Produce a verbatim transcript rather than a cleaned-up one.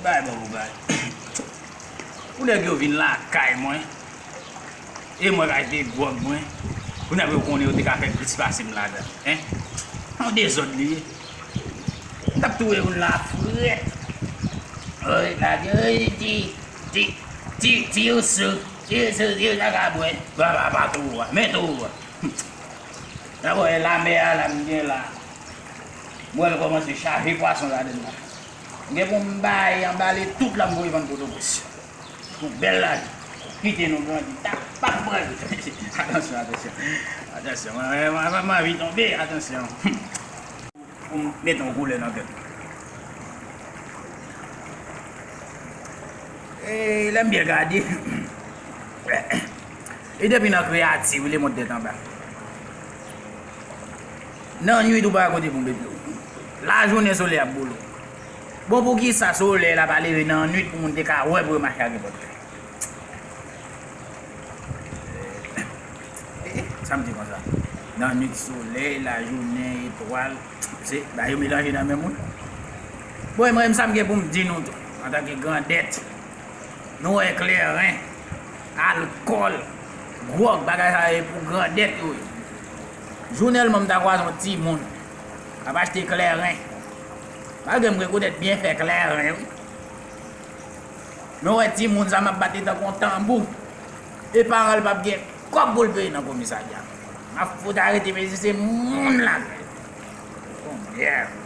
Bay bò pou bay. Pou nèg yo vin lakay mwen, e mwen k achte gwòg mwen, pou nèg yo konnen yo te ka fè plis pase m ladan, en? Yon dezòd li ye. M t ap touye moun la frèt. Oy, la di, oy, ti, ti, ti, ti yo sou, ti yo sou, ti yo sa ka bwè. Ba, ba, ba, tou, men tou. Dabò, e lamè a la m gen la. M wè l kòmanse chaje pwason ladann la. M gen pou m bay, anbale tout la m voye vann Pòtoprens. Pou bèl lavi. Kite nou grandi. Ta pa pran. Atansyon, atansyon. Atansyon. Mwen, mwen, mwen, mwen anvi tonbe. Atansyon. Pou m mete yon koulè nan tèt. E lè m byen gade, e depi nan kreyati, wi, lemond tèt anba. Nan nwit ou pa kote pou mete w. Lajounen solèy ap boule w. Bon, poukisa solèy la pa leve nan nwit pou moun te ka wè pou yo mache ak nenpòt lè? Sa m di konsa. Nan nwit solèy, lajounen, etwal, se ba yo melanje nan menm moun. Bon, e mwen menm sa m gen pou m di nou tou, antanke grandèt. Nou wè klèren, alkòl, gwòg, bagay sa yo pou grandèt yo ye. Jounèlman m ta kwaze yon timoun k ap achte klèren. Malgre m rekonèt byen fè klèren, wi. Men w wè timoun sa m ap bat li tankou yon tanbou. E paran l p ap gen kòb pou l peye nan komisarya. M ap fout arete mesye, se moun la. Bon, yeah.